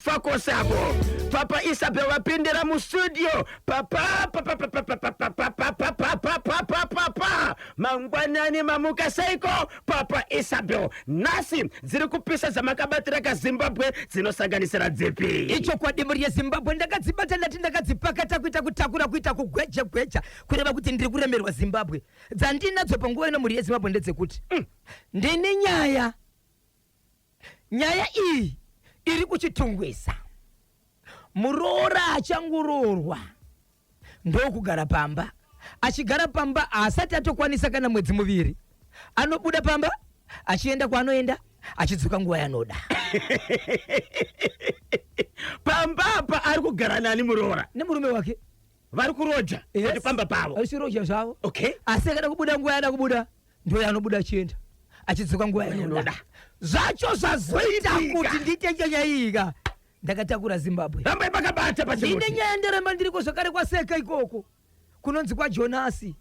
Fakosabo Papa Isabel vapindira mustudio papa papa papa papa papa papa papa papa papa mangwanani mamuka seiko Papa Isabel nhasi dziri kupisa dzamakabatira kaZimbabwe dzinosanganisira dzipi? Ichokwadi mhuri yeZimbabwe ndakadzibata ndati ndakadzipakata kuita kutakura kuita kugweja gweja kureva kuti ndiri kuremerwa Zimbabwe dzandinadzo panguva ino mhuri yeZimbabwe ndedzekuti ndine nyaya Nyaya iyi iri kuChitungwiza. Muroora achangoroorwa ndokugara pamba. Achigara pamba haasati atokwanisa kana mwedzi muviri. Anobuda pamba achienda kwaanoenda achidzoka nguva yanoda. Pamba apa ari kugara nani muroora? Nemurume wake. Vari kuroja Yes. kuti pamba pavo. Vachiroja zvavo. Okay. Asi akada kubuda nguva yaada kubuda ndiyo yaanobuda achienda achidzoka nguva yaanoda. Zvacho zvazoita kuti ndiite nyaya iyi ka ndakatakura Zimbabwe. Rambai makabata Ndine pachimuti. nyaya ndaramba ndiriko zvakare kwaseka ikoko kunonzi kwaJonasi.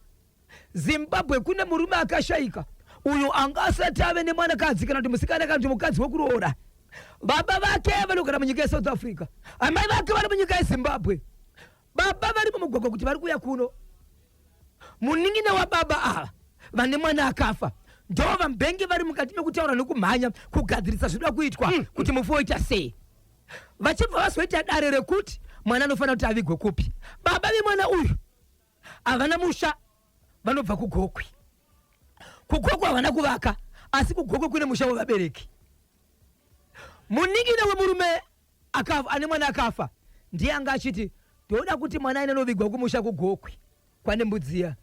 Zimbabwe kune murume akashaika uyo anga asati ave nemwanakadzi kana kuti musikana kana kuti mukadzi wekuroora. Baba vake vanogara munyika yeSouth Africa, amai vake vari munyika yeZimbabwe. Baba vari mumugwagwa kuti vari kuuya kuno. Munin'ina wababa ava vane mwana akafa ndo vambenge vari mukati mekutaura nekumhanya kugadzirisa zvinoda kuitwa kuti mufi woita sei. Vachibva vazoita dare rekuti mwana anofanira kuti avigwe kupi. Baba vemwana uyu havana musha vanobva kuGokwe. KuGokwe havana kuvaka asi kuGokwe kune musha wevabereki. Munin'ina wemurume akafa ane mwana akafa ndiye anga achiti toda kuti mwana aende anovigwa kumusha kuGokwe kwaNembudziya.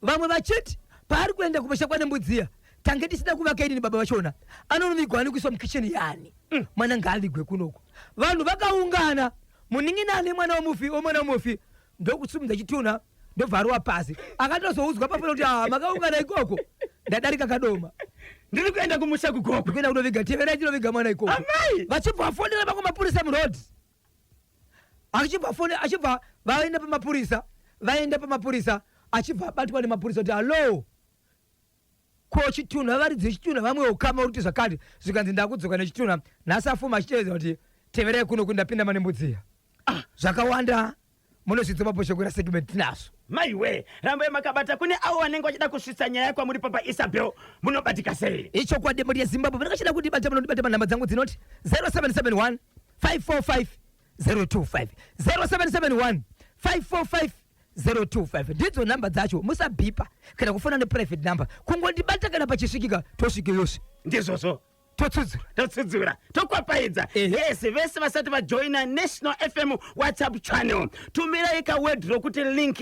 Vamwe vachiti paari kuenda kumusha kwaNembudziya tange tisina kuvaka inini baba vachona anonovigwa ani kuiswa mukicheni yani mwana ngaavigwe kunoko. Vanhu vakaungana munin'ina ane mwana wemufi wemwana wemufi ndokusumudza chitunha ndobva arova pasi akatozoudzwa pafona kuti ah, makaungana ikoko ndadarika kadoma ndiri kuenda kumusha kugokwe ndikuenda kunoviga teverai tinoviga mwana ikoko Amai! vachibva vafonera vamwe mapurisa muroad achibva fone achibva vaenda pamapurisa vaenda pamapurisa achibva abatwa nemapurisa kuti hallo Ko chitunha varidzi vechitunha vamwe ukama uri kuti zvakati zvikanzi ndakudzoka nechitunha nhasi afuma achitevedza kuti teverai kuno kuti ndapinda mane mbudziya ah, zvakawanda munozvidzwa paposhokera segment tinazvo maiwe rambai makabata kune avo vanenge vachida kusvitsa nyaya kwamuri papa Isabel munobatika sei ichokwadi mhuri yezimbabwe vanenge vachida kundibata munondibata panhamba dzangu dzinoti 0771 545 025 0771 545 025 ndidzo nhamba dzacho musabhipa kana kufona neprivate number kungondibata kana pachisvikika tosvike yose ndizvozvo totsudzura totsudzura tokwapaidza yes vese vasati vajoina National FM WhatsApp channel tumirai kaword rokuti link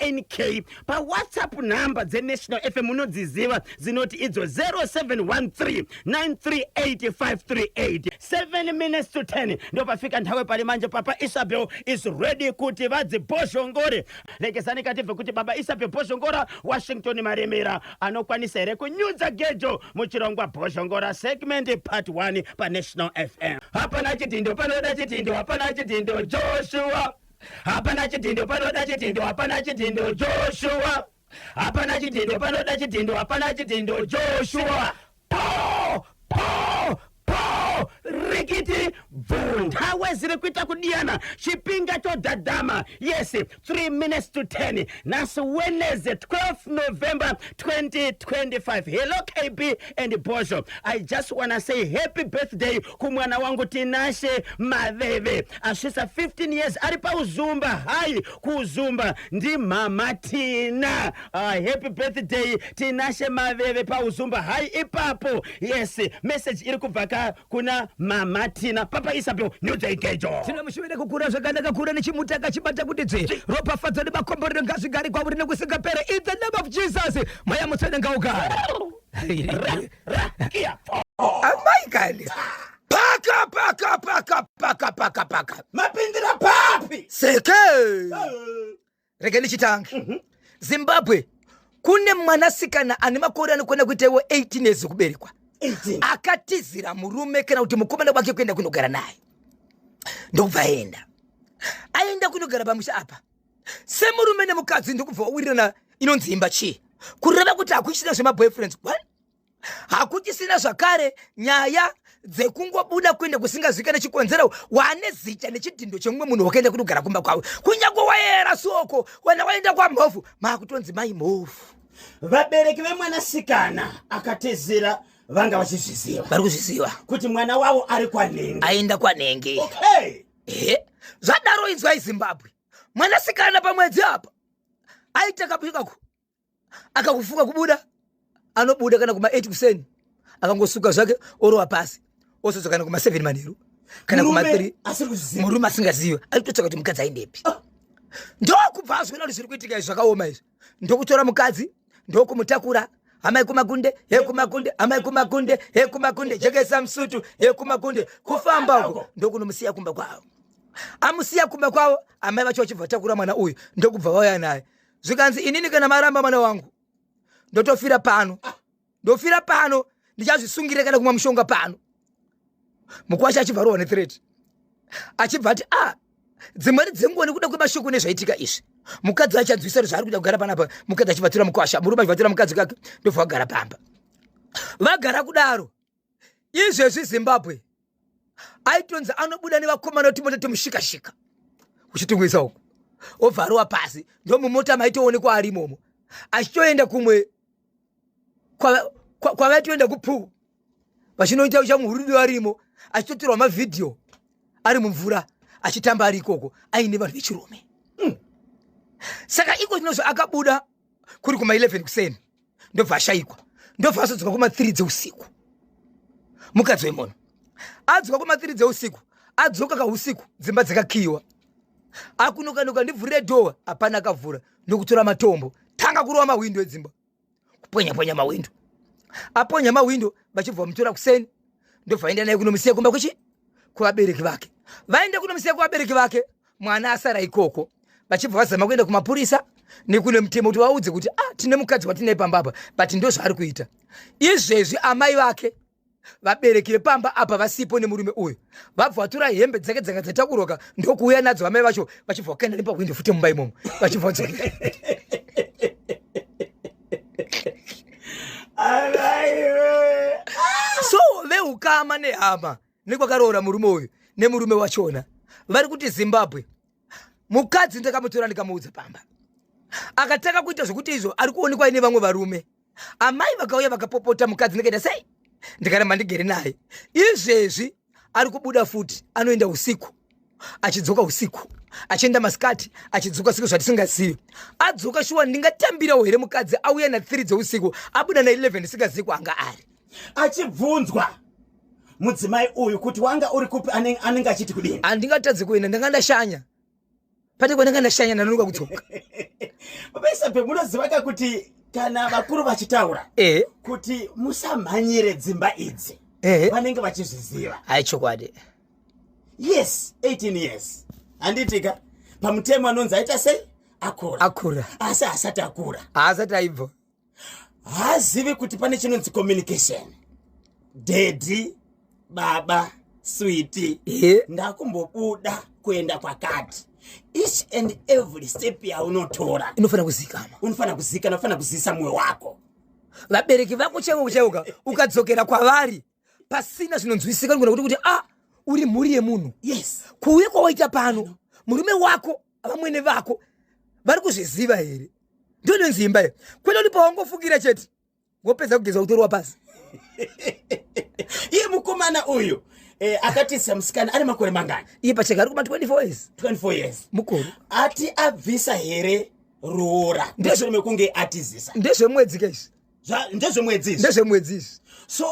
link paWhatsApp nhamba dzeNational FM unodziziva dzinoti idzo 0713 938538 7 minutes to 10 ndopafika nthawi pali manje Papa Isabel is ready kuti vadzibhozhongore lekezani katibve kuti Baba Isabel Bhozhongora Washington Maremera anokwanisa here kunyudza gejo muchirongwa Bhozhongora segment part 1 paNational FM. Hapana chidhindo panoda chidhindo, hapana chidhindo Joshua, hapana chidhindo panoda chidhindo, hapana chidhindo Joshua, hapana chidhindo panoda chidhindo, hapana chidhindo Joshua. Po po po rikiti bvu nthawe ziri kuita kudiyana chipinga chodhadhama yes 3 minutes to 10 nhasi Wednesday 12 November 2025. Hello KB and Bozho, I just wanna say happy birthday kumwana wangu Tinashe Maveve asvisa 15 years ari paUzumba hai kuUzumba ndimama Tina. Happy birthday Tinashe Maveve paUzumba hai ipapo. Yes, message iri kubva ka kuna mama Tina. Papa Isabel nyudzaigejo. Tinomushuvira kukura zvakanaka kura nechimuti akachibata kuti dzvi ropafadzo nemakomborero ngazvigare kwauri nekusingapere in the name of Jesus mweya mutsvene ngaugare. Amai kani paka paka paka paka paka paka mapindira papi seke rege ndichitange Zimbabwe kune mwanasikana ane makore anokwana kuita iwo 18 years kuberekwa 18 akatizira murume kana kuti mukomana wake kuenda kunogara naye ndokubva aenda aenda kunogara pamusha apa semurume nemukadzi ndokubva wawirirana inonzi imba chii kureva kuti hakuchisina zvemaboyfriends one hakuchisina zvakare nyaya Dzekungobuda kuenda kusingazwika nechikonzero, wane zicha nechidhindo chemumwe munhu wakaenda kunogara kumba kwavo, kunyange wayera soko wana waenda kwamhofu, maakutonzi mai mhofu. Vabereki vemwanasikana akatizira vanga vachizviziva, vari kuzviziva kuti mwana wavo ari kwanenge, aenda kwanenge. Okay. Ehe, zvadaro inzwai Zimbabwe, mwanasikana pamwedzi apa aita kabikako akakufunga kubuda, anobuda kana kuma 8 kuseni, akangosuka zvake orova pasi, osodzoka kana kuma 7 manheru kana kuma 3. Asiri kuzviziva. Murume asingazivi aitotsvaka kuti mukadzi aendepi. Ndokubva azviona kuti zviri kuitika izvi zvakaoma izvi, ndokutora mukadzi, ndokumutakura, hamai kumakunde, hekumakunde, hamai kumakunde, hekumakunde, jekesa musutu, hekumakunde, kufamba uko, ndokunomusiya kumba kwavo. Amusiya kumba kwavo, amai vacho vachibva vatakura mwana uyu, ndokubva vauya naye. Zvikanzi, inini kana maramba mwana wangu, ndotofira pano, ndofira pano, ndichazvisungira kana kumwa mushonga pano. Mukwasha achibva arohwa nethreat, achibva ati, a dzimweni dzenguva nekuda kwemashoko nezvaitika izvi, mukadzi achanzwisa kuti zvaari kuda kugara panapa. Mukadzi achibatsira mukwasha, murume achibatsira mukadzi kake, ndobva vagara pamba. Vagara kudaro izvezvi, Zimbabwe, aitonzi anobuda nevakomana kuti mota temushikashika uchitungwisa uko, obva arova pasi, ndomumota maitoonekwa ari imomo, achitoenda kumwe kwavaitoenda kupool, vachinoita chamuhurudu arimo, achitotorwa mavhidhiyo ari mumvura achitamba ari ikoko aine vanhu vechirume. Saka iko chinozvo akabuda kuri kuma11 kuseni, ndobva ashayikwa, ndobva azodzoka kuma3 dzeusiku. Mukadzi wemunhu adzoka kuma3 dzeusiku, adzoka kausiku, dzimba dzakakiyiwa. Akunokanuka, ndivhurire door, hapana akavhura. Ndokutora matombo, tanga kurova mahwindo edzimba, kupwenya pwenya mahwindo. Aponya mahwindo, vachibva vamutora kuseni, ndobva vaenda naye kunomusiya kumba kwechi kuvabereki vake. Vaenda kunomusiya kuvabereki vake, mwana asara ikoko. Vachibva vazama kuenda kumapurisa nekune mutemo kuti vaudze kuti, ah, tine mukadzi watinaye pamba apa, but ndo zvaari kuita izvezvi. Amai vake, vabereki vepamba apa vasipo nemurume uyu, vabva vatora hembe dzake dzanga dzatakurwaka, ndokuuya nadzo. Amai vacho vachibva vakaenda nepahwindo futi mumba imomo, vachibva vadzokera. Alaiwe. So veukama nehama nekwakaroora murume uyu nemurume wachona vari kuti, Zimbabwe, mukadzi ndakamutora ndikamuudza pamba, akatanga kuita zvokuti izvo ari kuonekwa aine vamwe varume. Amai vakauya vakapopota, mukadzi ndikaita sei, ndikaramba ndigere naye. Izvezvi ari kubuda futi, anoenda usiku achidzoka usiku, achienda masikati achidzoka siku, zvatisingazivi. Adzoka shuwa, ndingatambirawo here mukadzi auya na3 dzeusiku, abuda na11, ndisingazivi kwaanga ari? Achibvunzwa mudzimai uyu kuti wanga uri kupi, anenge achiti kudini? Handingatadzi kuenda, ndanga ndashanya pane kwandanga ndashanya, ndanonoka kudzoka. Baba Isabe, munoziva ka kuti kana vakuru vachitaura kuti musamhanyire dzimba idzi, vanenge vachizviziva. Hai, chokwadi. Yes, 18 years, handitika? Pamutemo anonzi aita sei? Akura. Akura. Asi haasati akura. Haasati aibva. Haazivi kuti pane chinonzi communication, daddy, baba, sweetie, ndakumbobuda kuenda kwakati. Each and every step yaunotora inofanira kuzikanwa. Unofanira kuzikana, unofanira kuzivisa mwoyo wako. Vabereki vako chaivo chaivoka, ukadzokera kwavari pasina zvinonzwisika, unogona kuti ah, uri mhuri yemunhu. Kuuya kwawaita pano, murume wako, vamwene vako vari kuzviziva here? Ndio inonzi imba iyo, kwete kuti pawangofungira chete, wopedza kugeza, kutorwa pasi. Iye mukomana uyu akatisa musikana ane makore mangani? Iye pachake ari kuma 24 years. 24 years. Mukuru. Ati abvisa here roora ndezve mekunge atizisa? Ndezvemwedzi kaizvi. Ndezvemwedzi izvi? Ndezvemwedzi izvi. So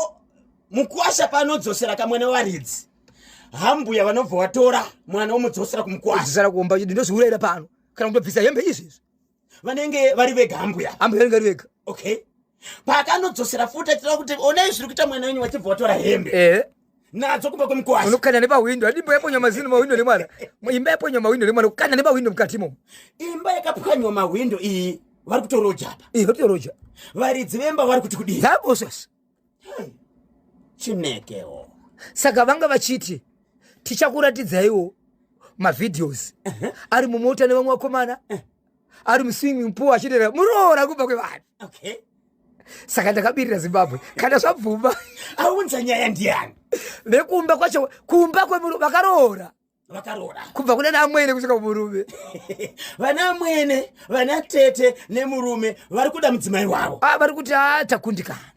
mukwasha paanodzosera kamwana waridzi, hambuya vanobva vatora mwana womudzosera kumukwasha. Zvisara kuomba chidi, ndozviurayira pano kana kutobvisa hembe izvezvi. Vanenge vari vega hambuya? Hambuya vanenge vari vega. Okay, paakanodzosera futi achitaura kuti onai zviri kuita mwana wenyu, vachibva vatora hembe nadzo kumba kwemukwasha. Unokanda nepahwindo, adimbo yaponywa mazino mahwindo nemwana, imba yaponywa mahwindo nemwana, kukanda nepahwindo mukati imomo. Imba yakapwanywa mahwindo iyi, vari kutoroja apa? Ii, vatoroja. Varidzi vemba vari kuti kudii? Dzabosvasi. Chinekewo. Saka vanga vachiti tichakuratidzaiwo mavideos ari mumota nevamwe vakomana, ari muswimming pool, achidera muroora kubva kwevanhu. Saka ndakabirira Zimbabwe kana zvabvuma. Aunza nyaya ndiyani? Vekumba kwacho, kumba kwemurume vakaroora. Vakaroora. Kubva kuna namwene kusvika kumurume. Vana mwene, vana tete nemurume vari kuda mudzimai wavo. Ah, vari kuti ah, takundikana.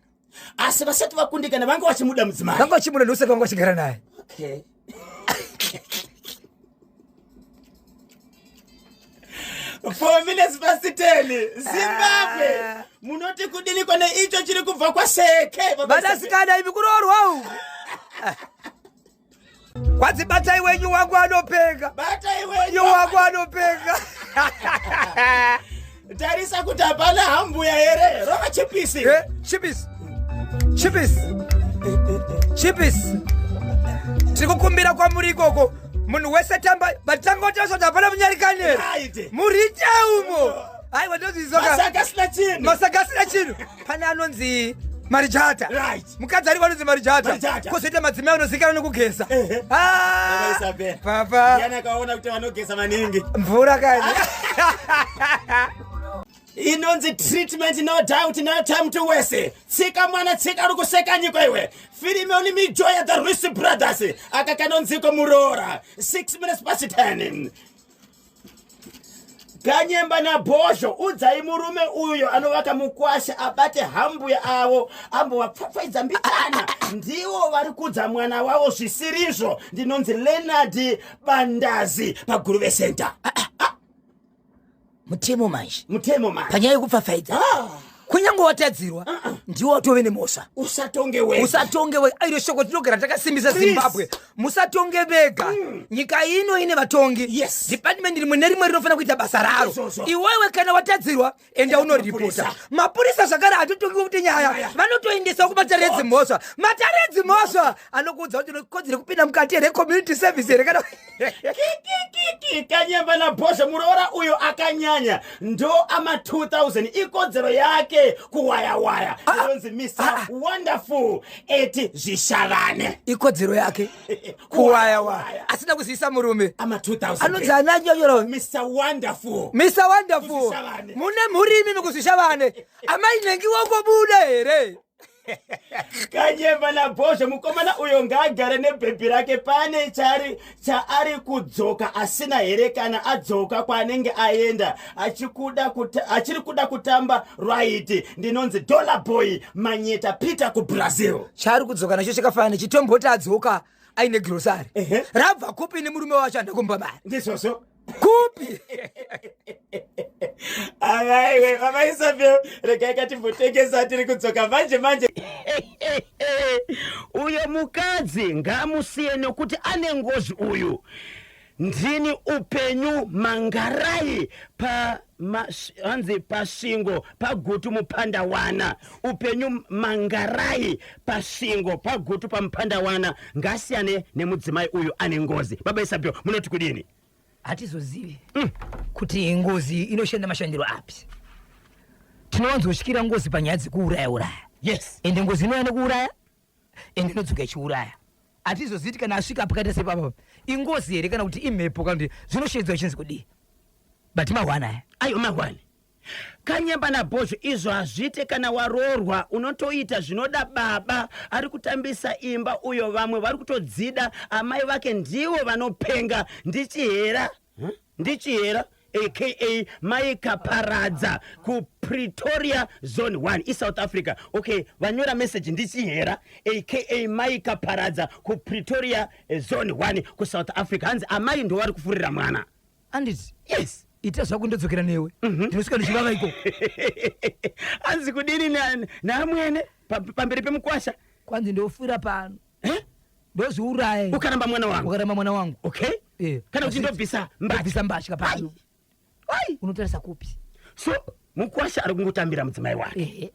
Asi vasati vakundikana vanga vachimuda mudzimai. Vanga vachimuda ndosaka vanga vachigara naye. Okay. 10:04 Zimbabwe ah. Munoti kudini kwane icho chiri kubva kwaSeke? Vanasikana imi kuroorwa uku. Kwanzi batai wenyu wangu anopenga. Batai wenyu wangu anopenga. Tarisa kuti hapana hambuya here. Rova chipisi. Eh, chipisi. Chipisi. Chipisi. Tiri kukumbira kwamuri ikoko. Munhu wese tamba batangotasa kuti hapana munyarikani here. Murite umo. Aiwa ndozvizoka. Masaka asina chinhu. Masaka asina chinhu. Pane anonzi Marijata. Right. Mukadzi ariko anonzi Marijata. Marijata. Kozoita madzimai anozikanwa nekugeza. Ehe. Ah. Baba Isabel. Papa. Ndiani akaona kuti vanogeza maningi? Mvura kani. Inonzi treatment no doubt no time to waste. Tsika mwana tsika uri kuseka nyika iwe. Firime uni mijoya the Rusi Brothers. Aka kanonziko muroora. 10:06. Kanyemba naBhozho, udzai murume uyo anovaka mukwasha abate hambuya avo ambovapfapfaidza mbichana. Ndivo vari kudza mwana wavo zvisirizvo. Ndinonzi Leonard Bandazi paGuruve Center. Mutemo manje. Mutemo manje. Panyaya yekupfapfaidza. Ah. Kunyange watadzirwa, uh-uh. ndiwo watove nemhosva. Usatonge wega. Usatonge wega. Iro shoko tinogara takasimbisa Zimbabwe. Musatonge vega. Nyika ino ine vatongi. Yes. Department rimwe nerimwe rinofanira kuita basa raro. Izvozvo. Iwewe kana watadzirwa, enda unoripota. Mapurisa. Mapurisa zvakare hatotongi kuti nyaya. Nyaya. Vanotoendesawo kumatare edzimhosva. Matare edzimhosva anokuudza kuti unekodzero kupinda mukati here, community service here kana Kikikiki Kanyemba naBhozho, muroora uyo akanyanya ndo ama 2000 ikodzero yake kuwayawaya. Inonzi Mr Wonderful eti zvishavane. Ikodzero yake kuwayawaya asina kuzivisa murume. Ama 2000 anonzi ananyonyora Mr Wonderful. Mr Wonderful. Kuzvishavane. Mune mhuri imimi kuzvishavane. Amai nhengi wangobuda here? Kanyemba naBhozho, mukomana uyo ngaagare nebhebhi rake. Pane chaari kudzoka asina here? Kana adzoka kwaanenge aenda achiri kuda kutamba right. Ndinonzi Dollar Boy Manyeta Peter kuBrazil. Chaari kudzoka nacho chakafanana nechitomboti adzoka aine grosari. Ehe. Rabva kupi nemurume wacho andakumba mari? Ndizvozvo. Kupi? Avaiwe baba Isabel, regai katimbotengesa, tiri kudzoka manje manje. Uyo mukadzi ngamusiye nokuti ane ngozi uyu. Ndini upenyu mangarai pa hanzi pasvingo pagutu mupandawana. Upenyu mangarai pasvingo pagutu pamupandawana, ngasiyane nemudzimai uyu ane ngozi. Baba Isabel, munoti kudini? Hatizozivi kuti ngozi inoshanda mashandiro api. Tinowanzotyira ngozi panyaya dzekuuraya uraya. Yes. Ende ngozi inouya nekuuraya, ende inodzoka ichiuraya. Hatizozivi kana asvika pakaita sepapa ingozi here kana kuti imhepo kana kuti zvinoshedzwa chinzi kudii. But mahwana aya. Ayo mahwana. Kanyemba naBhozho, izvo hazviite. Kana waroorwa unotoita zvinoda baba. Ari kutambisa imba uyo, vamwe vari kutodzida. Amai vake ndivo vanopenga. Ndichihera, huh? Ndichihera aka Maikaparadza kuPretoria Zone 1 iSouth Africa. Okay, vanyora message ndichihera aka Maikaparadza kuPretoria Zone 1 kuSouth Africa. Hanzi amai ndo vari kufurira mwana. Anditi? Yes. Ita zvako, ndodzokera newe. Ndinosvika ndichivava ikoko. Hanzi kudini naamwene pamberi pemukwasha? Kwanzi ndofira pano. Eh? Ndozviuraya. Ukaramba mwana wangu. Ukaramba mwana wangu. Okay. Kana kuti ndobvisa mbatya. Ndobvisa mbatya pano. Ai. Unotarisa kupi? So mukwasha ari kungotambira mudzimai wake. Ehe.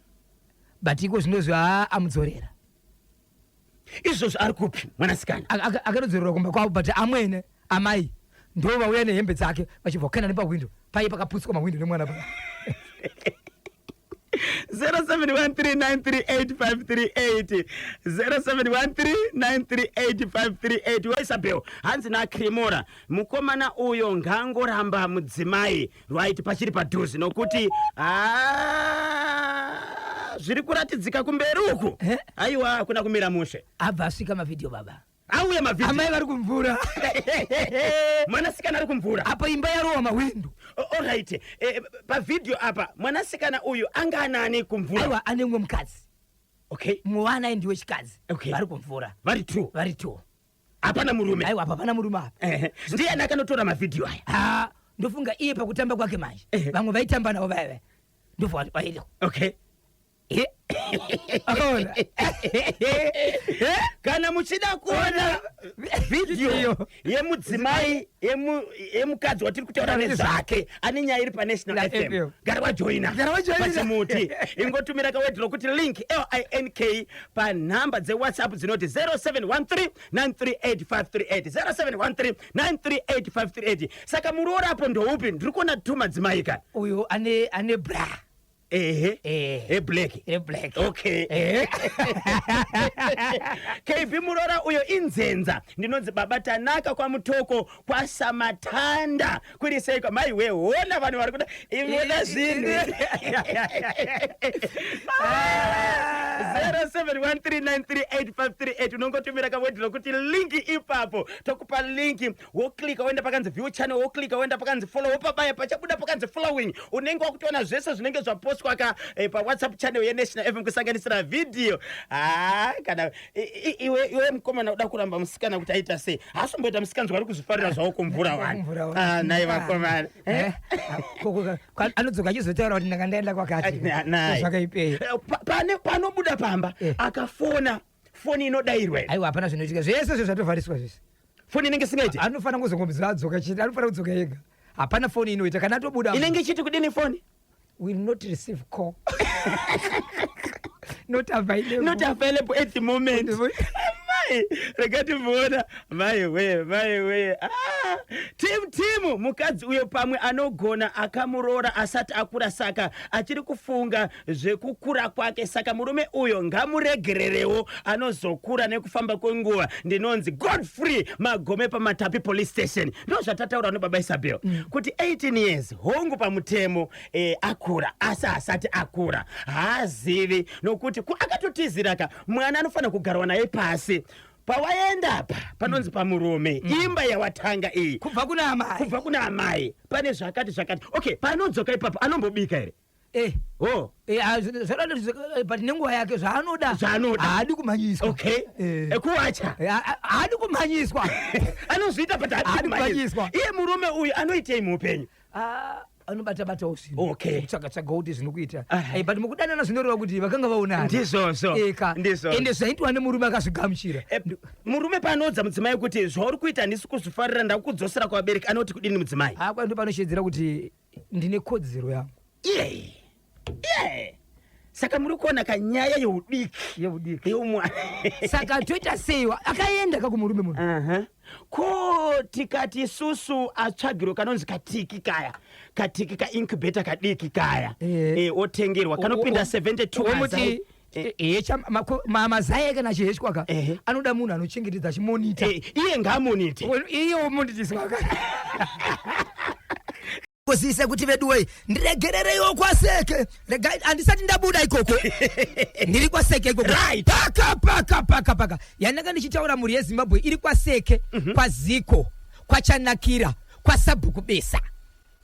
But iko zvinozvi amudzorera. Izvozvo ari kupi mwanasikana? Akatodzorerwa kumba kwavo, but amwene amai ndo vauya nehembe dzake vachibva kukanda nepahwindo paye pakaputswa mahwindo nemwana pa. 0713938538, 0713938538. Isabel hanzi naCremora, mukomana uyo ngangoramba mudzimai right pachiri padhuze nokuti ah, Zviri kuratidzika kumberi uku. Eh? Aiwa, hakuna kumira mushe. Abva asvika mavhidhiyo baba. Auya mavhidhiyo. Amai vari kumvura. Mwanasikana ari kumvura. Apo imba yarowa mahwindo. Alright. Pavhidhiyo apa mwanasikana uyu anga anani kumvura? Aiwa, ane mumwe mukadzi. Okay. Mumwe waanaye ndiwe chikadzi. Okay. Vari kumvura. Vari two. Vari two. Hapana murume. Aiwa, apa hapana murume apa. Ndiani akanotora mavhidhiyo aya? Ha, ndofunga iye pakutamba kwake manje. Vamwe vaitamba navo vaya vaya. Ndofunga vaida. Okay. Akaona. Kana muchida kuona vhidhiyo yemudzimai yemukadzi watiri kutaura nezvake ane nyaya iri paNational FM, gara wajoina pachimuti. Ingotumira kawedhi rokuti link, LINK, panhamba dzeWhatsApp dzinoti 0713 938538, 0713 938538. Saka muroora apo ndoupi? Ndiri kuona tu madzimai ka. Uyo ane bra. Ehe. Eblack. Eblack. Okay. KB, muroora uyo inzenza. Ndinonzi Baba Tanaka kwaMutoko kwaSamatanda. Kuri seiko mai wehona vanhu vari kuda imoda zvinhu? 0713938538. Unongotumira kawedhi rokuti link ipapo, tokupa link, woklika woenda pakanzi view channel, woklika woenda pakanzi follow, wopabaya pachabuda pakanzi following. Unenge wakutoona zvese zvinenge zvapostwa ka paWhatsApp channel yeNational FM, kusanganisira vhidhiyo. Ha, kana iwe mukomana uda kuramba musikana kuti aita sei, haasomboita musikanzwa ari kuzvifarira zvavo kumvura wani. Kumvura wani. Ah, nai vakomana. Eh? Anodzoka achizotaura kuti ndanga ndaenda kwakati. Nai. Zvakaipei? Panobuda pamba akafona, foni inodayirwa here? Aiwa, hapana zvinoitika, zvese zvo zvatovhariswa zvese. Foni inenge isingaiti. Anofanira kuzongomziva adzoka chete, anofanira kudzoka ega. Hapana foni inoita kana atobuda. Inenge ichiti kudini foni? Will not receive call, not available. Not available at the moment. Mai, rega timboona. Mai we, mai we. Ah, timu timu mukadzi uyo pamwe anogona akamuroora asati akura, saka achiri kufunga zvekukura kwake. Saka murume uyo ngamuregererewo, anozokura nekufamba kwenguva. Ndinonzi Godfrey Magome paMatapi police station. Ndo zvatataura nobaba Isabel kuti 18 years hongu pamutemo akura, asi asati akura haazivi nokuti akatotizira ka. Mwana anofanira kugarwa naye pasi. Pawaenda pa panonzi pamurume, imba yawatanga iyi kubva kuna amai. Kubva kuna amai pane zvakati zvakati. Okay, paanodzoka ipapo anombobika here? Eh. Oh. Eh, ah, but nenguva yake zvaanoda. Zvaanoda. Haadi kumhanyiswa. Ekuwacha. Haadi kumhanyiswa. Anozviita but Haadi haadi kumhanyiswa. kumhanyiswa. Iye murume uyu anoitei muupenyu? Ah, anobata batawo zvinhu. Kutsvaga tsvagawo kuti zvinokuita. But mukudanana zvinoreva kuti vakanga vaonana. Ndizvozvo. Eka. Ndizvozvo. Ende zvaitwa nemurume akazvigamuchira. Murume paanoudza mudzimai kuti zvauri kuita handisi kuzvifarira, ndakudzosera kuvabereki, anoti kudini mudzimai? Akwa ndo panoshedzera kuti ndine kodzero yangu. Iye iye, saka muri kuona kanyaya yeudiki. Yeudiki. Yeumwana. Saka toita seiwa? Akaenda kakumurume munhu. Aha. Ko tikati isusu atsvagirwe kanonzi katiki kaya, katiki kaincubator kadiki kaya, otengerwa kanopinda 72 Womuti mazai. Mazai kana achiheshwa ka, anoda munhu anochengetedza achimonita. Iye ngaamonite. Iye womonitisiwa ka. Kuzivisa kuti veduwei, ndiregerereiwo kwaSeke. Regai, handisati ndabuda ikoko, ndiri kwaSeke ikoko. Paka paka paka paka yandanga ndichitaura, mhuri yeZimbabwe iri kwaSeke, kwaZiko, kwaChanakira, kwasabhuku Besa,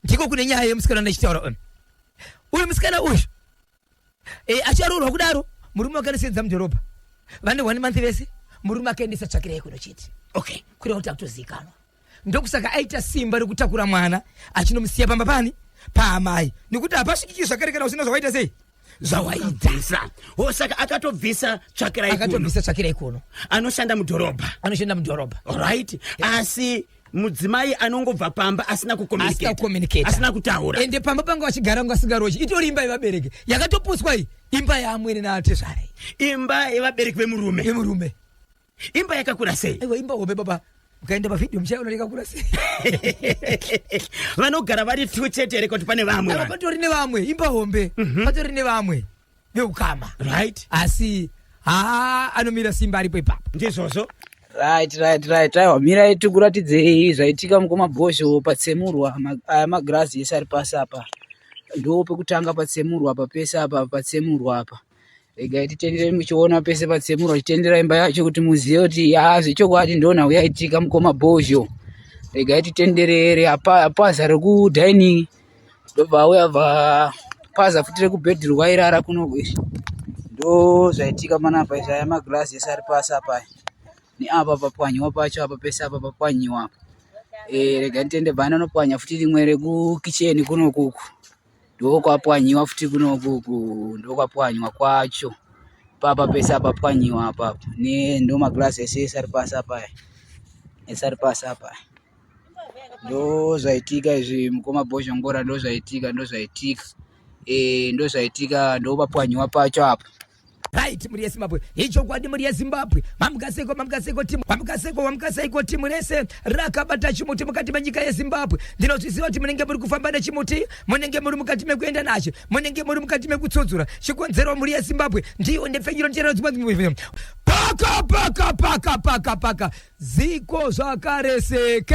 ndiko kune nyaya yemusikana ndichitaura uyu. Uyu musikana uyu acharoorwa kudaro, murume wake anosenza mudhorobha. Vane one month vese, murume akaendesa tsvakirai kuno chete. Kureva kuti akutozivikanwa. Ndokusaka aita simba rekutakura mwana achinomusiya pamba pani paamai, nekuti hapasvikiki zvakare kana usina zvawaita sei, zvawaita. Bvisa o, saka akatobvisa tsvakirai kuno. Akatobvisa tsvakirai kuno. Anoshanda mudhorobha. Anoshanda mudhorobha. Alright, asi mudzimai anongobva pamba asina asina kucommunicate. Kucommunicate. Asina kutaura. Ende pamba panga vachigara nga asingarochi, itori imba yevabereki yakatopuswa iyi, imba yaamwene naatezvara. Imba yevabereki vemurume. Yemurume. Imba yakakura sei? Aiwa, imba hombe baba. Ukaenda pavhidhiyo muchaiona yakakura sei. Vanogara vari two chete here, kuti pane vamwe Aiwa, vanhu? Patori nevamwe, imba hombe. Patori nevamwe veukama. Asi haa, anomira simba aripo ipapo. Ndizvozvo. Right. Aiwa, mirai tikuratidzei zvaitika mukoma Bhozho patsemurwa aya magirazi ese ari pasi apa. Ndo pekutanga patsemurwa apa, pese apa patsemurwa apa. Regai titendere muchiona pese patsemurwa, chitendera imba yacho kuti muzive kuti yaa zvechokwadi ndonhau yaitika mukoma Bhozho. Regai titenderere apa paza rekudining ndobva auya bva paza futi rekubedroom wairara kuno izvi. Ndo zvaitika panapa izvi aya maglass ese ari pasi apa aya. Neapa papwanyiwa pacho apa pese apa papwanyiwa apa. Eh regai titende bva anonopwanya futi rimwe rekukicheni kunoku uku. Ndokwapwanyiwa futi kunoku uku ndokwapwanywa kwacho papa pese apapwanyiwa apa ne ndo maglass ese ese ari pasi apa aya ese ari pasi apa aya ndo zvaitika izvi mukoma Bhozhongora ndo zvaitika ndo zvaitika eh ndo zvaitika ndopapwanyiwa pacho apa. Right mhuri yeZimbabwe, ichokwadi mhuri yeZimbabwe, mamukaseko mamukaseko timu mamukaseko mamukaseko timu rese rakabata chimuti mukati menyika yeZimbabwe. Ndinozviziva kuti munenge muri kufamba nechimuti, munenge muri mukati mekuenda nacho, munenge muri mukati mekutsudzura. Chikonzero mhuri yeZimbabwe ndiyo ndepfenyuro ndiro dzimwe paka paka paka paka paka Ziko zvakare seke.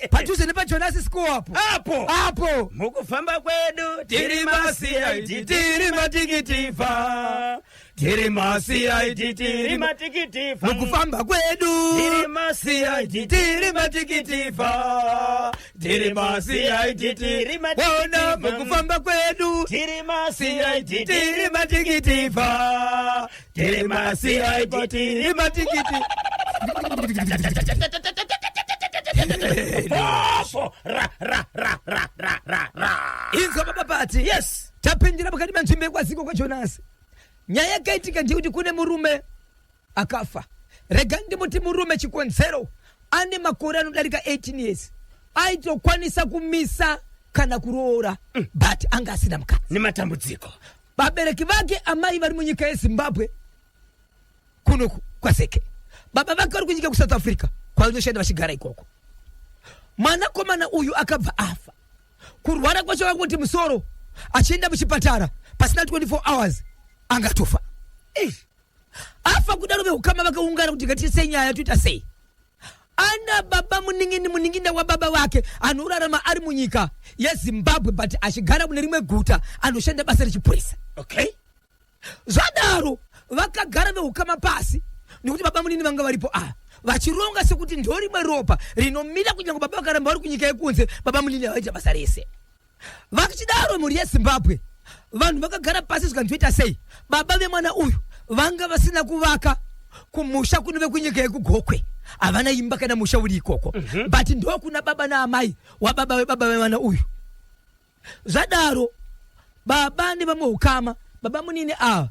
Padhuze nepaJonasi School apo. Apo. Apo. Mukufamba kwedu tiri maCID tiri matikitiva. Tiri maCID tiri matikitiva. Mukufamba kwedu tiri maCID tiri matikitiva. Tiri maCID tiri matikitiva. Mukufamba kwedu tiri maCID tiri matikitiva. Tiri maCID tiri matikiti. Bofo ra ra ra ra ra ra ra. Inzwa baba Pati. Yes. Tapindira pakati penzvimbo yekwaziko kwaJonasi. Nyaya yakaitika ndeyekuti kune murume akafa. Rega ndimuti murume chikonzero ane makore anodarika 18 years aitokwanisa kumisa kana kuroora but anga asina mukadzi. Nematambudziko. Vabereki vake amai vari munyika yeZimbabwe kuno kwaSeke. Baba vake vari kunyika kuSouth Africa kwavanoshanda vachigara ikoko. Mwanakomana uyu akabva afa. Kurwara kwacho vakangoti musoro achienda muchipatara pasina 24 hours angatofa. Afa kudaro vehukama vakaungana kuti ngatiise nyaya toita sei. Ana baba munin'ini munin'ina wababa vake anorarama ari munyika yeZimbabwe but achigara mune rimwe guta anoshanda basa rechipurisa. Okay. Zvadaro vakagara vehukama pasi nekuti baba munini vanga varipo ava vachironga sekuti ndorimwe ropa rinomira kunyange baba vakaramba vari kunyika yekunze baba munini havaita basa rese. Vachidaro mhuri yeZimbabwe vanhu vakagara pasi zvikanzi toita sei baba vemwana uyu vanga vasina kuvaka kumusha kunove kunyika yekugokwe havana imba kana musha uri ikoko mm -hmm. but ndokuna baba naamai wababa webaba vemwana uyu zvadaro baba nevamwe ukama baba munini ava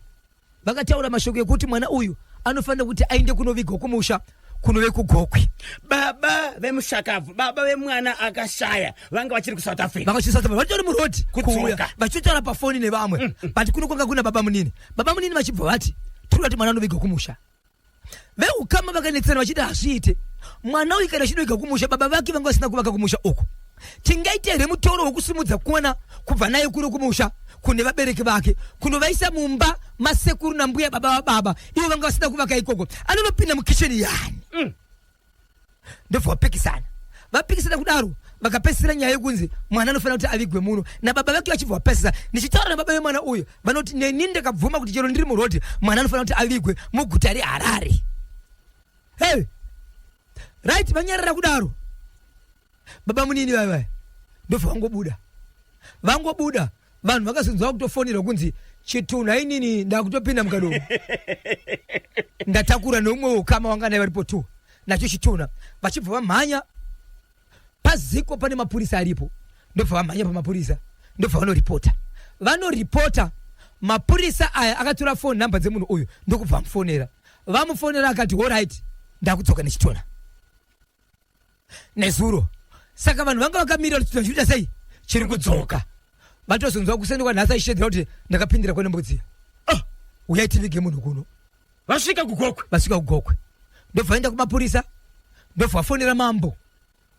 Vakataura mashoko ekuti mwana uyu anofanira kuti aende kunovigwa kumusha kunove kuGokwe. Baba vemushakabvu, baba vemwana akashaya vanga vachiri kuSouth Africa. Vanga vachiri South Africa, vachitori muroad kuuya vachitotaura pafoni nevamwe mm, mm. but kuno kwanga kuna baba munini. Baba munini vachibva vati tiri kuti mwana anovigwa kumusha. Veukama vakanetsana vachiti hazviite. Mwana uyu kana achidoiga kumusha baba vake vanga vasina kuvaka kumusha uko. Tingaite here mutoro wekusimudza kuwana kubva naye kuno kumusha kune vabereki vake kunovaisa mumba masekuru nambuya baba vababa ivo vanga vasina kuvaka ikoko anonopinda mukicheni yani mm. Ndobva vapikisana vapikisana kudaro vakapedzisira nyaya yekunzi mwana anofanira kuti avigwe muno nababa vake vachibva vapedzisa ndichitaura nababa vemwana uyu vanoti neni ndakabvuma kuti chero ndiri murodhi mwana anofanira kuti avigwe muguta reharare hey right vanyarara kudaro baba munini vaya vaya ndobva vangobuda vangobuda vanhu vakazonzwa kutofonera kunzi chitunha inini ndakutopinda mukadomo ndatakura neumwe ukama wanga naye varipo two nacho chitunha vachibva vamhanya paziko pane mapurisa aripo ndobva vamhanya pamapurisa ndobva vanoripota vanoripota mapurisa aya akatora phone number dzemunhu uyu ndokubva vamufonera vamufonera akati horit ndakudzoka nechitunha nezuro saka vanhu vanga vakamirira kuti chiita sei chiri kudzoka vatozonzwa kuseni kwanhasi aishedzera kuti ndakapindira kwane mbudzi oh, uyai tivige munhu kuno vasvika kugokwe vasvika kugokwe ndobva vaenda kumapurisa ndobva vafonera mambo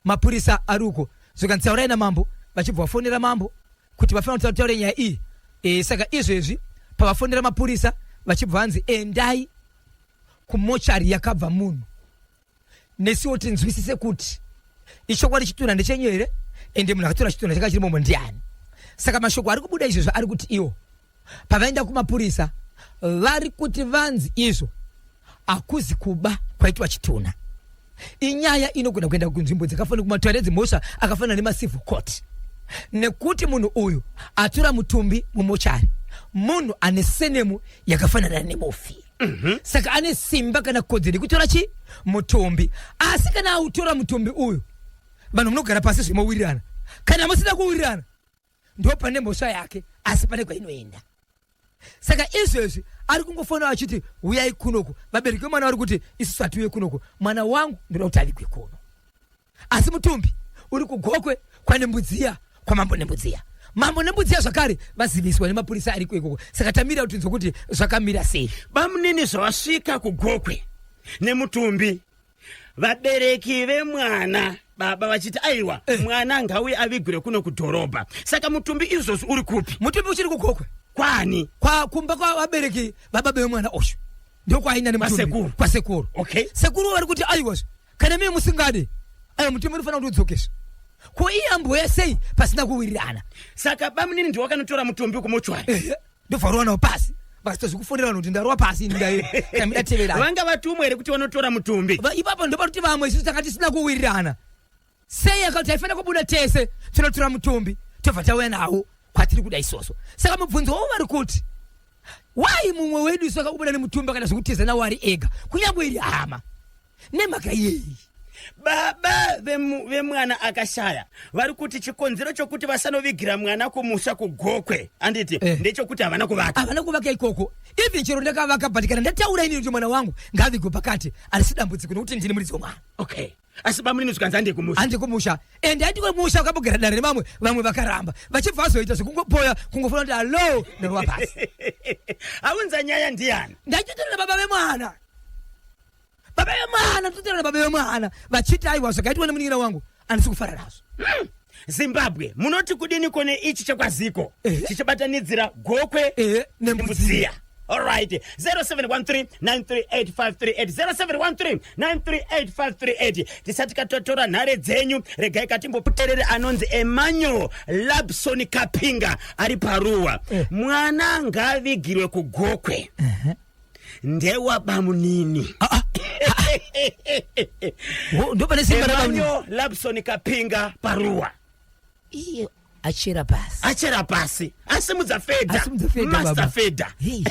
mapurisa ari uko zvikanzi taurai namambo vachibva vafonera mambo kuti vafanira kuti taure nyaya iyi e, saka izvezvi pavafonera mapurisa vachibva vanzi endai kumochari yakabva munhu Nesuwo tinzwisise kuti ichokwadi chitunha ndechenyu here ende munhu akatora chitunha changa chiri momo ndiani. Saka mashoko ari kubuda izvezvo ari kuti iwo. Pavaenda kumapurisa vari kuti vanzi izvo hakuzi kuba kwaitwa chitunha. Inyaya inogona kuenda kunzvimbo dzakafanana kumatare edzimhosva akafanana nemacivil court, nekuti munhu uyu atora mutumbi mumochari munhu ane senemu yakafanana nemufi. Saka ane simba kana kodzero yekutora chi mutumbi. Asi kana autora mutumbi uyu, vanhu munogara pasi zvemowirirana. Kana musina kuwirirana, ndo pane mhosva yake, asi pane kwainoenda. Saka izvezvi ari kungofona achiti uyai kunoku. Vabereki vemwana vari kuti isusu hatiuye kunoku, mwana wangu ndoda kuti avigwe kuno. Asi mutumbi uri kuGokwe kwaNembudziya, kwamambo Nembudziya. Mambo Nembudziya zvakare vaziviswa nemapurisa ariko ikoko. Saka tamira kuti tinzwe kuti zvakamira sei. Bamunini zvavasvika kuGokwe nemutumbi, vabereki vemwana, baba vachiti aiwa, mwana ngauye avigwire kuno kudhorobha. Saka mutumbi izvozvi uri kupi? Mutumbi uchiri kuGokwe. Kwani? Kwa kumba kwavabereki vababa vemwana uyu, ndokwaina nemutumbi. Kwasekuru. Kwasekuru. Okay. Sekuru vari kuti aiwazve, kana mie musingade, aiwa, mutumbi unofanira kuti udzokeswe. Ko iye amboya sei pasina kuwirirana? Saka bamunini ndiwo wakanotora mutumbi kumochwari? Ehe, ndobva rova nawo pasi, vakasita zvekufonera vanhu kuti ndarova pasi ini, ndai kamida teverana. Vanga vatumwa here kuti vanotora mutumbi? Ipapo ndopakuti vamwe isusu tanga tisina kuwirirana sei, akati taifanira kubuda tese tinotora mutumbi tobva tauya nawo kwatiri kuda isoso. Saka mubvunzo wavo vari kuti wai mumwe wedu isu akabuda nemutumbi akaita zvekutiza nawo ari ega, kunyange iri hama, nemhaka yei? Baba vemwana akashaya vari kuti chikonzero chokuti vasanovigira mwana kumusha kuGokwe, anditi, ndechekuti havana kuvaka. Havana kuvaka ikoko. Even chero ndakavaka, but kana ndataura inini kuti mwana wangu ngaavigwe pakati, harisi dambudziko nekuti ndini muridzi wemwana. Okay, asi bamunini zvikanzi hande kumusha. Handi kumusha, ende handi kumusha wakambogara dare nevamwe, vamwe vakaramba, vachibva vazoita zvekungopoya, kungofona kuti hallo, ndarova pasi. Aunza nyaya ndiani? Ndachitotora baba vemwana, baba vemwana, totora baba vemwana vachiti aiwa, zvakaitwa nemunin'ina wangu handisi kufara nazvo. Zimbabwe, munoti kudini kone ichi chekwaziko chichibatanidzira Gokwe Nembudziya? Alright, 0713 938538, 0713 938538. Tisati katotora nhare dzenyu, regai katimboputerere anonzi Emmanuel Labson Kapinga ari paruwa. Mwana ngaavigirwe kuGokwe, ndewabamunini. Ndopane simba rabamunini. Emmanuel Labson Kapinga paruwa. Iye achera pasi. Achera pasi, asimudza fedha. Asimudza fedha, master. Baba. Fedha. Hey.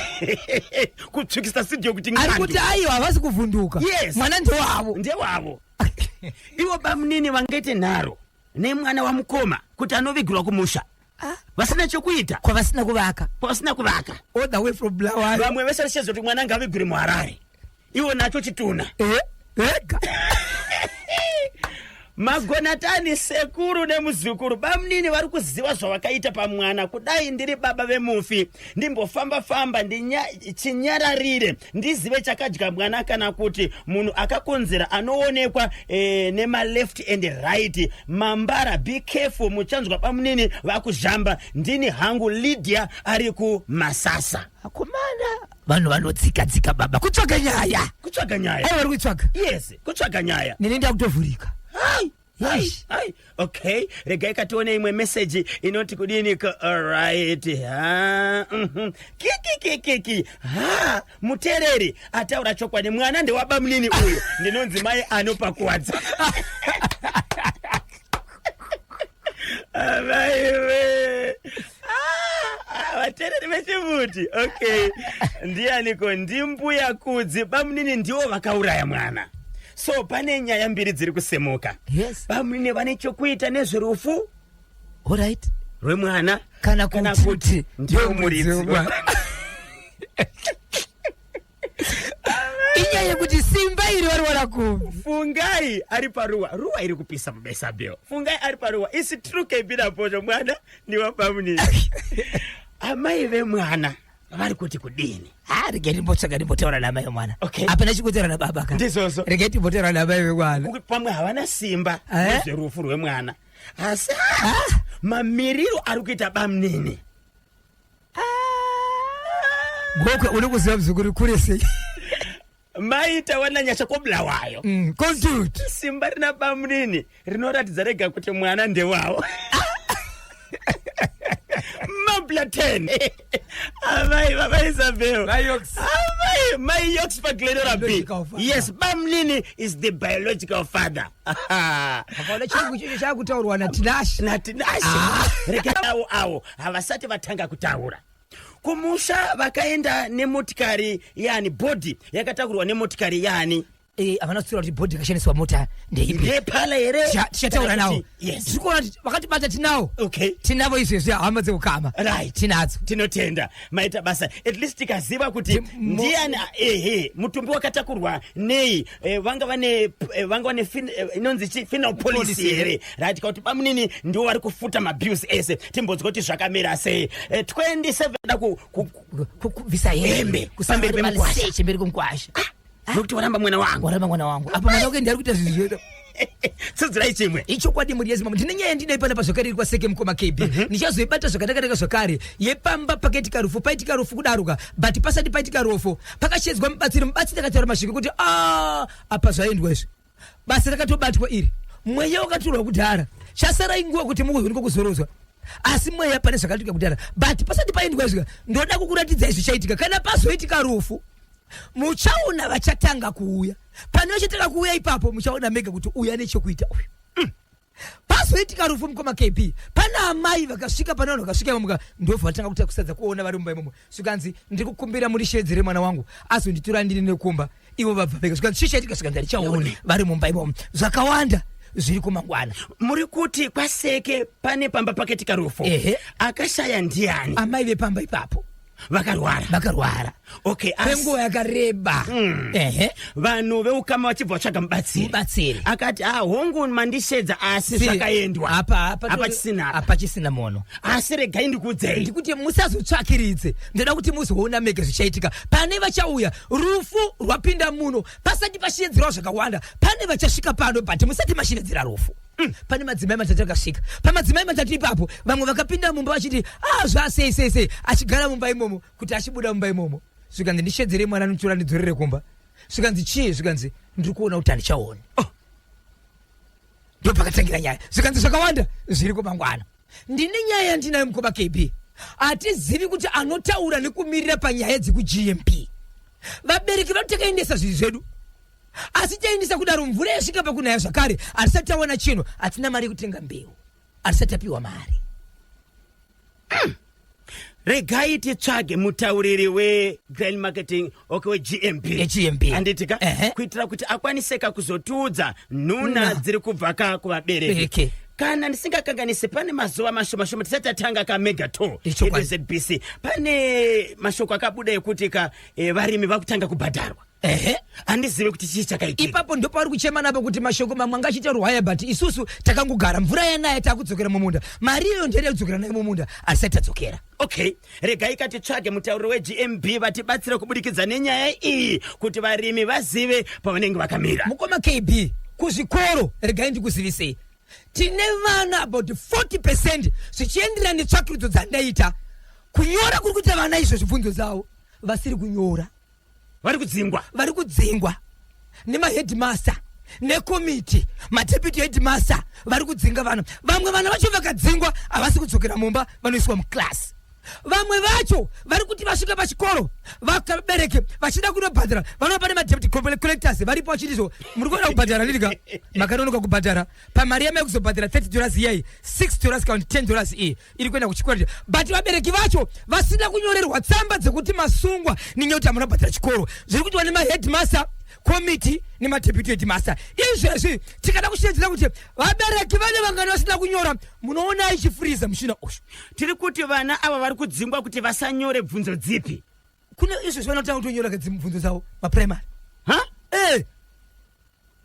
Kutsvukisa studio kuti Ari ng'andu. kuti aiwa, havasi kuvhunduka. Mwana ndewavo. Ndewavo. Ivo bamunini vangaite nharo nemwana wamukoma kuti anovigirwa kumusha vasina chokuita? Kwavasina kuvaka. Kwavasina kuvaka. All the way from Bulawayo. Vamwe vese vachiziva kuti mwana ngavigirwe muHarare, iwo nacho chituna. Ega. Magonatani, sekuru nemuzukuru, bamunini vari kuziva zvavakaita pamwana. Kudai ndiri baba vemufi, ndimbofamba-famba chinyararire, ndizive chakadya mwana, kana kuti munhu akakonzera anoonekwa nemaleft and right. Mambara, be careful, muchanzwa bamunini vakuzhamba. Ndini hangu Lydia ari kuMasasa. Akomana, vanhu vanotsika tsika baba, kutsvaga nyaya. Kutsvaga nyaya. Aiwa, vari kuitsvaga. Yes, kutsvaga nyaya. Nini ndakutovhurika. Hai, hai, Yes. hai. Okay, regai katione imwe meseji inoti kudini ko. Alright, ha, Kikikikiki, ha, muteereri ataura chokwadi, mwana ndewabamunini uyu. Ndinonzi mai anopakuwadza. Amaiwe, ah, vateereri vechimuti. Okay, ndianiko? Ndimbuya Kudzi. Bamunini ndiwo vakauraya mwana. So pane nyaya mbiri dziri kusemuka. Bamunini vane chokuita nezverufu rwemwana Kana kana kuti kuti ndiwo muridzi. Inyaya yekuti simba iri vari kupi? Fungai ari paruwa. Ruwa iri kupisa mubesabheo. Fungai ari paruwa. Isi true kebinaposho, mwana ndiwabamunini. Amai vemwana vari kuti kudini? Ha, regai ndimbotsvaga, ndimbotaura namai vemwana. Hapana chikutaura nababa ka. Ndizvozvo. Regai timbotaura namai vemwana. Pamwe havana simba nezverufu rwemwana, asi mamiriro ari kuita bamunini. Gokwe uri kuziva muzukuru kure sei? Maita wananyasha koBulawayo. Conduit. Simba rina bamunini rinoratidza rega kuti mwana ndewavo. Mabla 10. Amai, baba Isabel. Mai Yox. Amai, mai Yox paGlenora B. Biological father. Yes, bamnini is the biological father. Vakaona chirungu ichocho chakutaurwa naTinashe. NaTinashe. Rega avo avo havasati vatanga kutaura. Kumusha vakaenda nemotikari yani, body yakatakurwa nemotikari yani? Havana kutsiura kuti body yakashandiswa mota ndeipi. Ndepala here? Tichataura navo. Yes. Tiri kuona kuti vakatibata tinawo. Okay. Tinavo izvezvi, hama dzekukama. Right. Tinadzo. Tinotenda, maita basa. At least tikaziva kuti ndiani, ehe, mutumbi wakatakurwa nei, vanga vane inonzi chi funeral policy Policy. here, right? Kakuti bamunini ndiwo vari kufuta mabills ese, timbodzwa kuti zvakamira sei. 27 da Kubvisa hembe. Hembe, pamberi pemukwasha. Kusamberi kwemukwasha. Nokuti waramba mwana wangu. Waramba mwana wangu. Apa mwana wake ndiari kuita zvinhu zvinoita. Tsidzirai chimwe. Ichokwadi, mhuri yeZimbabwe, ndine nyaya ndinai panapa zvakare iri kwaSeke, mukoma KB. Ndichazoibata zvakanaka zvakare yepamba pakaitika rufu. Paitika rufu kudaruka, but pasati paitika rufu pakashedzwa mubatsiri. Mubatsiri akataura masviko kuti a apa zvaendwa izvi, basa rakatobatwa iri, mweya wakatorwa kudhara, chasara inguva kuti mukuzoonekwa kuzorodzwa, asi mweya pane zvakaitika kudhara. But pasati paendwa izvi, ndoda kukuratidzai zvichaitika kana pazoitika rufu. Muchaona vachatanga kuuya pane vachatanga kuuya ipapo, muchaona mega kuti uya nechekuita uyu. Pazoitika rufu, mukoma KB, pana amai vakasvika, pane vanhu vakasvika imomuka, ndobva vatanga kuita kusadza kuona vari mumba imomo. Zvikanzi, "Ndiri kukumbira murishedzere mwana wangu azonditora ndini nekumba." Ivo vabva vega. Zvikanzi, "Chii chaitika?" Zvikanzi, "Handichaoni vari mumba imomo." Zvakawanda zviri kumangwana. Muri kuti kwaSeke pane pamba pakaitika rufu? Ehe. Akashaya ndiani? Amai vepamba ipapo. Vakarwara? Vakarwara. Okay, kwenguva yakareba, ehe. Vanhu veukama vachibva vatsvaga mubatsiri. Mubatsiri. Akati, "A hongu, mandishedza, asi zvakaendwa." Apa Apa chisina. Apa chisina mono. Asi regai ndikuudzei. Ndikuti musazotsvakiridze, ndoda kuti muzoona mega zvichaitika pane vachauya. Rufu rwapinda muno pasati pashedzerwa zvakawanda, pane vachasvika pano, but musati mashedzera rufu. Pane madzimai matatu akasvika. Pamadzimai matatu ipapo, vamwe vakapinda mumba vachiti, "A zvasei sei sei," achigara mumba imomo kuti achibuda mumba imomo, zvikanzi, "Ndishedzerei mwana notora ndidzorere kumba." Zvikanzi, "Chii?" Zvikanzi, "Ndiri kuona kuti handichaoni." Oh. Ndo pakatangira nyaya. Zvikanzi zvakawanda zviri kumangwana. Ndine nyaya yandinayo, mukoma KB. Hatizivi kuti anotaura nekumirira panyaya dzekuGMB. Vabereki vati takaendesa zvinhu zvedu, asi taendesa kudaro mvura yasvika pakunaya zvakare, hatisati tawana chinhu, hatina mari yekutenga mbeu, hatisati tapiwa mari. Regai titsvage mutauriri wegrain marketing, okay, weGMB. YeGMB. Handitika? Ehe. Kuitira kuti akwaniseka kuzotiudza nhuna Nhuna. dziri kubva ka kuvabereki. Bereke. Kana ndisingakanganisi, pane mazuva mashoma shoma tisati tatanga kamega tour Ichokwadi. yeZBC, pane mashoko akabuda ekuti ka varimi vakutanga kubhadharwa. Ehe. Handizivi kuti chii chakaitika. Ipapo ndopauri kuchema napo kuti mashoko mamwe anga achiita ruhwaya, but isusu takangogara, mvura yanaya, takudzokera mumunda. Mari iyoyo ndiyada kudzokera nayo mumunda, asati tadzokera. Okay, regai katitsvage mutauriri weGMB vatibatsire kubudikidza nenyaya iyi kuti varimi vazive pavanenge vakamira. Mukoma KB, kuzvikoro, regai ndikuzivisei, tine vana about 40%, zvichienderana netsvakurudzo dzandaita, kunyora kuri kuita vana izvo zvibvunzo dzavo vasiri kunyora. Vari kudzingwa? Vari kudzingwa nemaheadmaster nekomiti, madeputy headmaster vari kudzinga vana. Vamwe vana vacho vakadzingwa havasi kudzokera mumba, vanoiswa muklasi. Vamwe vacho vari kuti vasvika pachikoro, vakabereke vachida kunobhadhara, vanova pane madeputy collectors varipo vachitizvo, "Muri kuona kubhadhara ndirika makanonoka kubhadhara pamari yamai kuzobhadhara $30 iyai, $6 kana kuti $10 iyi iri kuenda kuchikoro." But vabereki vacho vasina kunyorerwa tsamba dzekuti masungwa nenyaya kuti hamuna kubhadhara chikoro. Zviri kuitwa nemaheadmaster komiti nemadeputy headmaster izvezvi. Tikada kushedzera kuti vabereki vane vangani vasina kunyora, munoona ichifuriza muchina uyu. Tiri kuti vana ava vari kudzingwa kuti vasanyore bvunzo dzipi? Kune izvezvi vanotanga kutonyora bvunzo dzavo maprimary. Ha.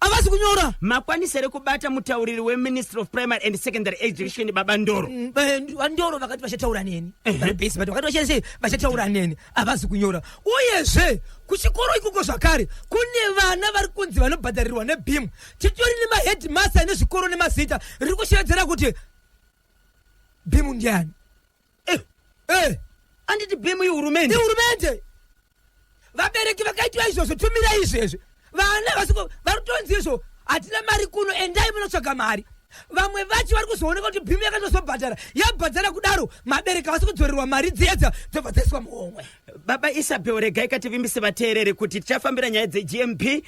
Havasi kunyora. Makwanisa here kubata mutauriri weMinistry of Primary and Secondary Education, baba Ndoro? VaNdoro vakati vachataura neni. Vari busy, but vakati vachasei, vachataura neni. Havasi kunyora. Uyezve kuchikoro ikoko zvakare kune vana vari kunzi vanobhadharirwa neBEAM. Titori nemaheadmaster nezvikoro nemazita. Riri kushevedzera kuti BEAM ndiani? Anditi BEAM ihurumende? Ihurumende. Vabereki vakaitwa izvozvo, tumirai izvezvi vana vasiko vari kutonzi izvo, "Hatina mari kuno, endai munotsvaga mari." Vamwe vacho vari kuzooneka kuti bhimu yakatozobhadhara, yabhadhara kudaro mabereki havasi kudzorerwa mari dziyedza dzobva dzaiswa muhomwe. Baba Isabel, regai kativimbise vateereri kuti tichafambira nyaya dzeGMP,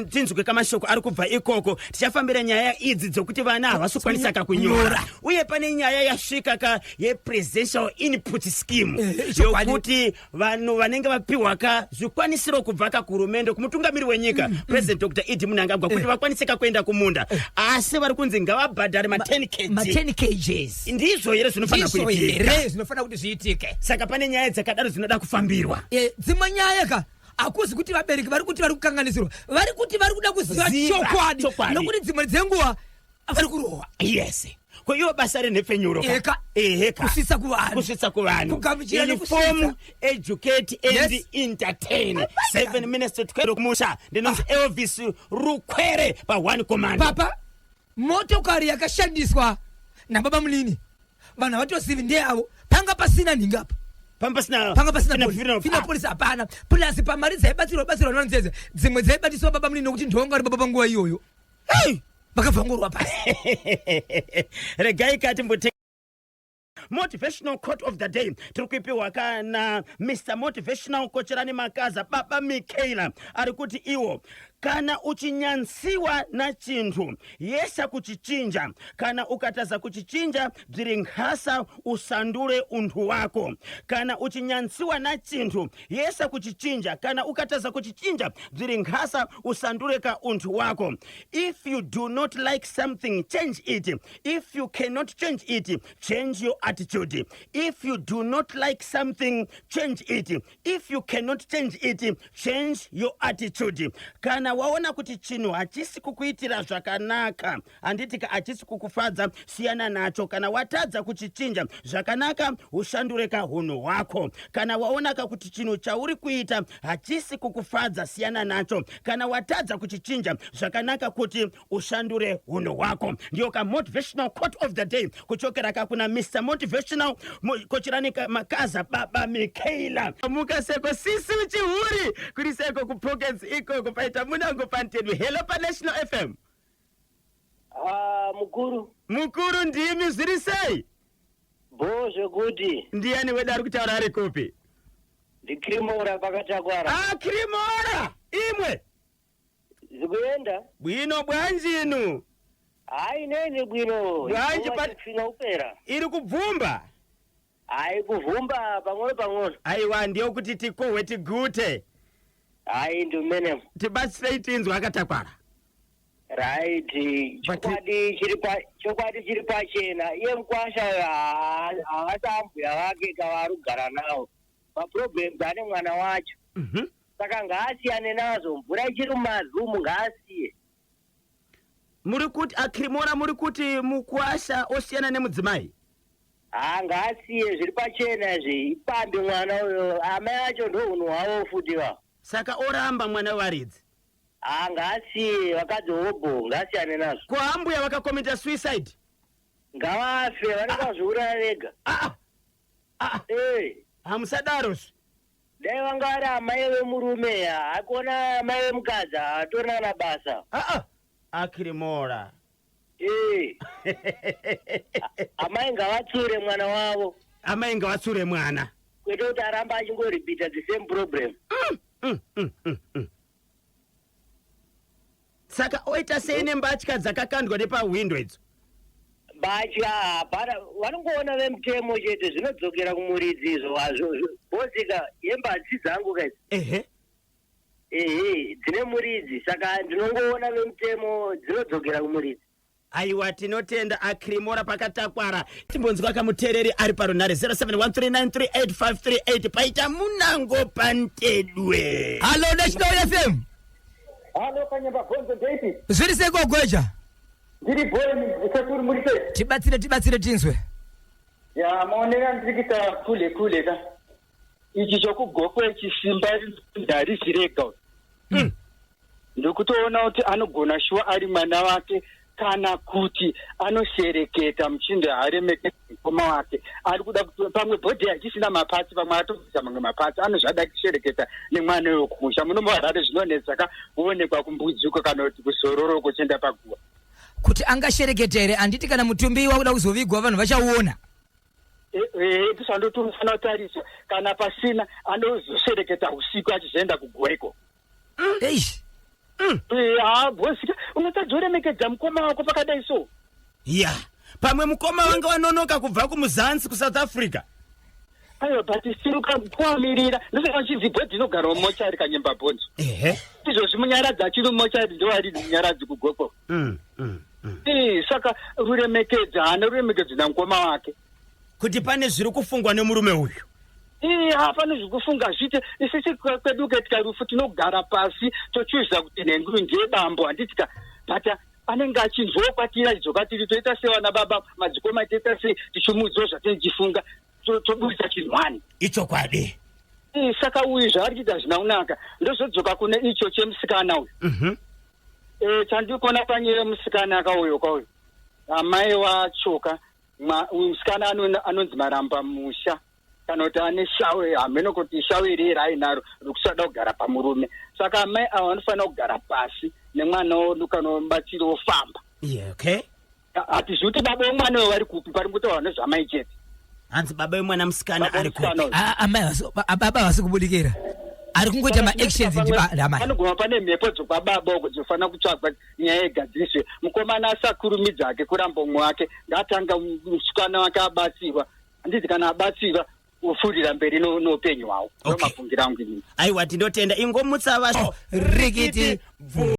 tinzwe kamashoko ari kubva ikoko. Tichafambira nyaya idzi dzokuti vana havasi kukwanisa kakunyora, uye pane nyaya yasvika ka yepresidential input scheme Ichokwadi. yokuti vanhu vanenge vapiwa ka zvikwanisiro kubva kakuhurumende kumutungamiri wenyika President Dr ED Mnangagwa kuti vakwanise kakuenda kumunda, asi vari kunzi ngavabhadhare ma10 kg. Ma10 kgs. Ndizvo here zvinofanira Ndizvo kuitika? here zvinofanira kuti zviitike? Saka pane nyaya dzakadaro dzinoda kufambirwa. Dzimwe nyaya ka, hakuzi kuti vabereki vari kuti vari kukanganisirwa, vari kuti vari kuda kuziva Ziva chokwadi, chokwadi. nokuti dzimwe dzenguva vari kurohwa. Yes, ko iwo basa renhepfenyuro ka? Eka. Eheka. Kusvitsa kuvanhu. Kusvitsa kuvanhu. Kugamuchira Inform, nekusvitsa. educate and entertain. 7 minutes to 12 kumusha. Ndinonzi Elvis Rukwere pa1 Command. Papa, motokari yakashandiswa nababa munini, vanhu havatozivi ndeyavo. Panga pasina nhingapa. Panga pasina. Panga pasina fina. Fina polisi hapana. Plus pamari dzaibatsirwa batsirwa nanzeze, dzimwe dzaibatiswa baba munini nokuti ndonga vari baba panguva iyoyo. Hey! Vakabva ngorwa pasi. Regai kati mbote motivational quote of the day tiri kuipiwa kana Mr Motivational Kocherani Makaza. Baba Mikaela ari kuti iwo kana uchinyansiwa nachinthu, yesa kuchichinja. Kana ukataza kuchichinja, bziri nkhasa usandule unthu wako. Kana uchinyansiwa nachinthu, yesa kuchichinja. Kana ukataza kuchichinja, bziri nkhasa usandule ka unthu wako. If you do not like something, change it. If you cannot change it, change your attitude. If you do not like something, change it. If you cannot change it, change your attitude. Kana waona kuti chinhu hachisi kukuitira zvakanaka, handiti ka, hachisi kukufadza, siyana nacho. Kana watadza kuchichinja zvakanaka, ushandure kahunhu hwako. Kana waonaka kuti chinhu chauri kuita hachisi kukufadza, siyana nacho. Kana watadza kuchichinja zvakanaka, kuti ushandure hunhu hwako. Ndiyo ka motivational quote of the day kuchokera ka kuna Mr Motivational Kochirani Makaza, Baba Mikaela. Mukaseko sisi uchihuri kuri seko kupockets ikoko paita munango pantedwe. Hello paNational FM. Ah, mukuru. Mukuru, ndimi, zviri sei? Bho zvekuti. Ndiani wedu ari kutaura, ari kupi? Ndikrimora pakatakwara. Ah, Krimora imwe. Zikuenda. Bwino bwanjinu? Hayi, nene bwino. Bwanji. Fina upera. Iri kubvumba? Hayi, kuvhumba pang'ono pang'ono. Aiwa, ndiyo kuti tikohwe tigute. Hayi, ndiumenemo. Tibatsirei tinzwa akatakwara. Right. Chokwadi chiri pachena, iye mukwasha haasi ambuya vake kavari kugara nawo, maproblems ane mwana wacho. Saka ngaasiyane nazvo, mvura ichiri mumavhu, ngaasiye. Muri kuti, Akrimora, muri kuti mukwasha osiyana nemudzimai? Ha, ngaasiye, zviri pachena izvi, ipambi mwana uyo, amai acho ndo unhu hwavo futi va. Saka oramba mwana wevaridzi? Ha, ngaasiye, vakadzi hobho, ngaasiyane nazvo. Ko ambuya vakakomita suicide? Ngavafe, vanenge vazviuraya vega. Ah, ah. Eh. Hamusadarozve. Dai vanga vari amai vemurume, hakona amai vemukadzi hatorina na basa. Aa, Akrimora. Eh, amai ngavatsure mwana wavo. Amai ngavatsure mwana. Kwete kuti aramba achingoripita the same problem. Saka oita sei nembatya dzakakandwa nepahwindo idzo? Mbatya hapana, vanongoona vemutemo chete, zvinodzokera kumuridzi izvo hazvo. Bhosika yembatsi dzangu kaidzi. Ehe, dzine muridzi, saka ndinongoona vemutemo, dzinodzokera kumuridzi. Aiwa, tinotenda Akrimora pakatakwara. Timbonzwa kamuteereri ari parunhare 0713938538 paita munango pantedwe. Hallo National FM. Halo Kanyamba Gonzo, ndeipi? Zviri sei kogweja? Ndiri bhoi, sekuru, muri sei? Tibatsire, tibatsire tinzwe. Ya, maonero andiri kuita, kule kule ka ichi chokugokwe chisimba ndarizirega. Ndikutoona kuti anogona shuwa ari mwana wake, kana kuti anoshereketa muchindo, haaremekezi mukoma wake, ari kuda kuti pamwe body hachisina maparts, pamwe atobvisa mamwe maparts, anozvada kushereketa nemwana wekumusha muno muHarare. Zvinonetsa ka kuonekwa kumbudzi uko kana kuti kuzororo kuchienda paguva. Kuti angashereketa here? Handiti kana mutumbi wakuda kuzovigwa vanhu vachauona? Ndizvandoti unofanira kutariswa, kana pasina anozoshereketa usiku achizoenda kugweko. Eish. Ha, bhosika unotadza uremekedza mukoma wako pakadai so. Ya, pamwe mukoma wanga wanonoka kubva kumuzansi kuSouth Africa. Aiwa, but still kuamirira, ndosaka uchinzi bhodhi inogara mumochari kanyemba bhonzo. Izvozvi Munyaradzi achiri mumochari, ndoari Munyaradzi kugweko. Saka ruremekedzo, haana ruremekedzo namukoma wake. Kuti pane zviri kufungwa nemurume uyu. Ii, hapane zvekufunga zviite. Isisi kwedu ketika rufu tinogara pasi tochuza kuti nhengu ndiye bambo, handitika? But anenge achinzwawo kwatiri, achidzoka tiri toita sevana baba, madzikoma, toita sei, tichimuudzawo zvatinenge tichifunga, tobudisa chinhwani. Ichokwadi. Ii, saka uyu zvaari kuita hazvina kunaka. Ndozodzoka kune icho chemusikana uyu. Chandiri kuona panyaya yemusikana akauyo kauyu, amai wachoka, uyu musikana anonzi maramba musha kana kuti ane shawe, hameno kuti shawe rei raainaro rokusada kugara pamurume. Saka amai ava vanofanira kugara pasi nemwana wodu kana mubatsiri wofamba. Yeah, okay. Hatizivi kuti baba womwana uyo vari kupi, pari kutaura nezvamai chete. Hanzi baba wemwana musikana Baba ari kupi? wemusikana uyu. Ah, amai baba havasi kubudikira, ari kungoita maactions ndamai. Panoguma pane mhepo dzokwababa uko dzinofanira kutsvagwa, nyaya igadziriswe. Mukomana asakurumidza hake kuramba umwe wake, ngaatanga musikana wake abatsirwa, handiti? Kana abatsirwa ofurira mberi noupenyu hwavo. Ndo mafungiro angu inini. Aiwa, tinotenda, ingomutsa vasho. Rikiti. Bvu.